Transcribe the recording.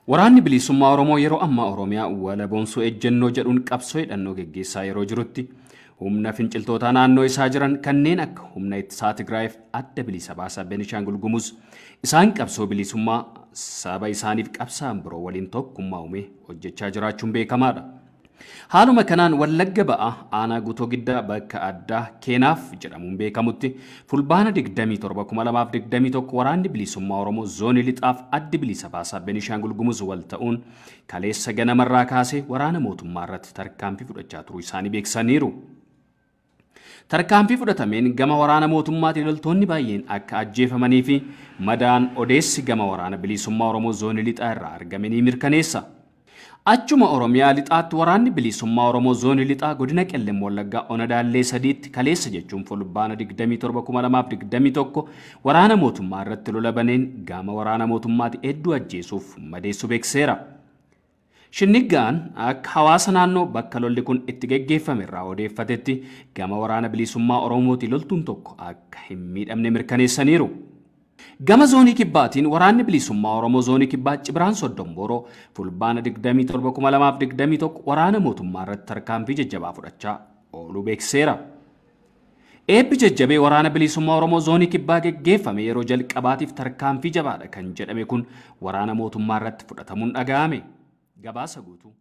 Waraanni bilisummaa Oromoo yeroo ammaa Oromiyaa walaboonsuu ejjennoo jedhuun qabsoo hidhannoo geggeessaa yeroo jirutti humna finciltoota naannoo isaa jiran kanneen akka humna ittisaa Tigraayiif adda bilisa baasaa Beenishaangul Gumuz isaan qabsoo bilisummaa saba isaaniif qabsaa'an biroo waliin tokkummaa uumee hojjechaa jiraachuun beekamaadha. Haaluma kanaan Wallagga Ba'aa aanaa Guutoo Giddaa bakka addaa Keenaaf jedhamuun beekamutti fulbaana 27,2021 waraanni bilisummaa Oromoo zoonii lixaaf addi bilisa baasaa Beenishaangul Gumuz wal ta'uun kaleessa ganamarraa kaasee waraana mootummaa irratti tarkaanfii fudhachaa turuu isaanii beeksisaniiru. Tarkaanfii fudhatameen gama waraana mootummaatiin loltoonni baay'een akka ajjeefamanii fi madaan odeessi gama waraana bilisummaa Oromoo zoonii lixaa irraa argame ni mirkaneessa. Achuma Oromiyaa lixaatti waraanni bilisummaa Oromoo zoonii lixaa godina Qellem Wallaggaa Ona Daallee sadiitti kaleessa jechuun fulbaana 27,2021 waraana mootummaa irratti lola baneen gama waraana mootummaatti hedduu ajjeesuuf madeessu beekseera. Shinniggaan akka hawaasa naannoo bakka lolli kun itti geggeeffame irraa odeeffatetti gama waraana bilisummaa Oromooti loltuun tokko akka hin miidhamne mirkaneessaniiru. Gama zoonii kibbaatiin waraanni bilisummaa Oromoo zoonii kibbaa Cibiraan Soddombooroo fulbaana 27,2021 waraana mootummaa irratti tarkaanfii jajjabaa fudhachaa ooluu beeksiseera. Eebbi jajjabee waraana bilisummaa Oromoo zoonii kibbaa geggeeffame yeroo jalqabaatiif tarkaanfii jabaadha kan jedhame kun waraana mootummaa irratti fudhatamuun dhaga'ame. Gabaasa guutuu